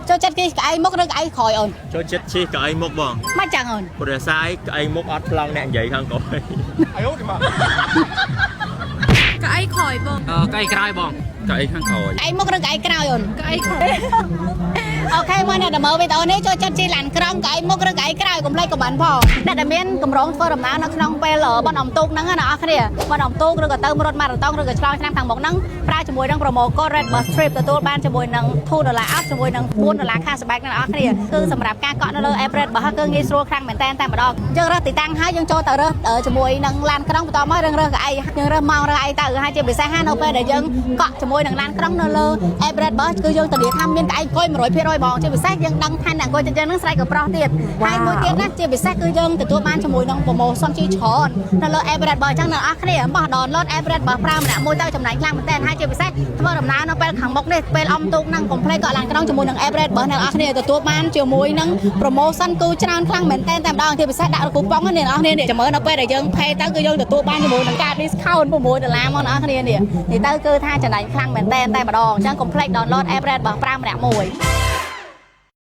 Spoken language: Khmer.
ចូលចិត្តជិះកៅអីមុខឬកៅអីក្រោយអូន? ចូលចិត្តជិះកៅអីមុខបង។ មិនចឹងអូន? ព្រោះសារអីកៅអីមុខអត់ប្លង់អ្នកនិយាយខាងក្រោយ កៅអីក្រោយបង។ អឺកៅអីក្រោយបងកៅអីខាងក្រោយ។ កៅអីមុខឬកៅអីក្រោយអូន? កៅអីក្រោយ OK មកអ្នកដែលមើលវីដេអូនេះចូលចិត្តជិះឡានក្រុងកៅអីមុខឬកៅអីក្រោយ?កុំភ្លេច comment ផងអ្នកដែលមានកម្រងធ្វើដំណើរនៅក្នុងពេលបុណ្យអុំទូកហ្នឹងណាអ្នកនរគ្នាបុណ្យអុំទូកឬក៏ទៅរត់ម៉ារ៉ាតុងឬក៏ឆ្លងឆ្នាំខាងមុខហ្នឹងប្រើជាមួយនឹង promo code Red Bus Trip ទទួលបានជាមួយនឹង2ដុល្លារ off ជាមួយនឹង4ដុល្លារ cashback អ្នកនរគ្នា។គឺសម្រាប់ការកក់នៅលើ app Red Bus គឺងាយស្រួលខ្លាំងមែនតើតែម្ដងយើងរើសទីតាំងហើយយើងចូលទៅរើសជាមួយនឹងឡានក្រុងបន្តមករឿងរើសកៅអីយើងរើសម៉ោងរើសអីទៅហើយជាពិសេសហានៅពេលដែលយើងកក់ជាមួយនឹងឡានក្រុងនៅលើ app Red Bus គឺយើងធានាថាមានកៅអីអង្គុយ100%បងជាពិសេសយើងដឹងថាអ្នកអង្គុយចិត្តយើងហ្នឹងស្រែកក៏ប្រុសទៀតហើយមួយទៀតណាជាពិសេសគឺយើងទទួលបានជាមួយនឹង promotion ជាច្រើននៅលើ app Red Bus អញ្ចឹងអ្នកនរគ្នាបោះ download app Red Bus ប្រើម្នាក់មួយទៅចំណេញខ្លាំងមែនទែនហើយជាពិសេសធ្វើដំណើរនៅពេលខាងមុខនេះពេលអុំទូកហ្នឹងកុំភ្លេចកក់ឡានក្រុងជាមួយនឹង app Red Bus អ្នកនរគ្នាទទួលបានជាមួយនឹង promotion គឺច្រើនខ្លាំងមែនទែនតែម្ដងជាពិសេសដាក់គូប៉ុងនេះអ្នកនរគ្នានេះចាំមើលនៅពេលដែលយើង pay ទៅគឺយើងទទួលបានជាមួយនឹងការ discount 6ដុល្លារមកអ្នកនរគ្នានេះនិយាយទៅគឺថាចំណេញខ្លាំងមែនទែនតែម្ដងអញ្ចឹងកុំភ្លេច download app Red Bus ប្រើម្នាក់មួយ។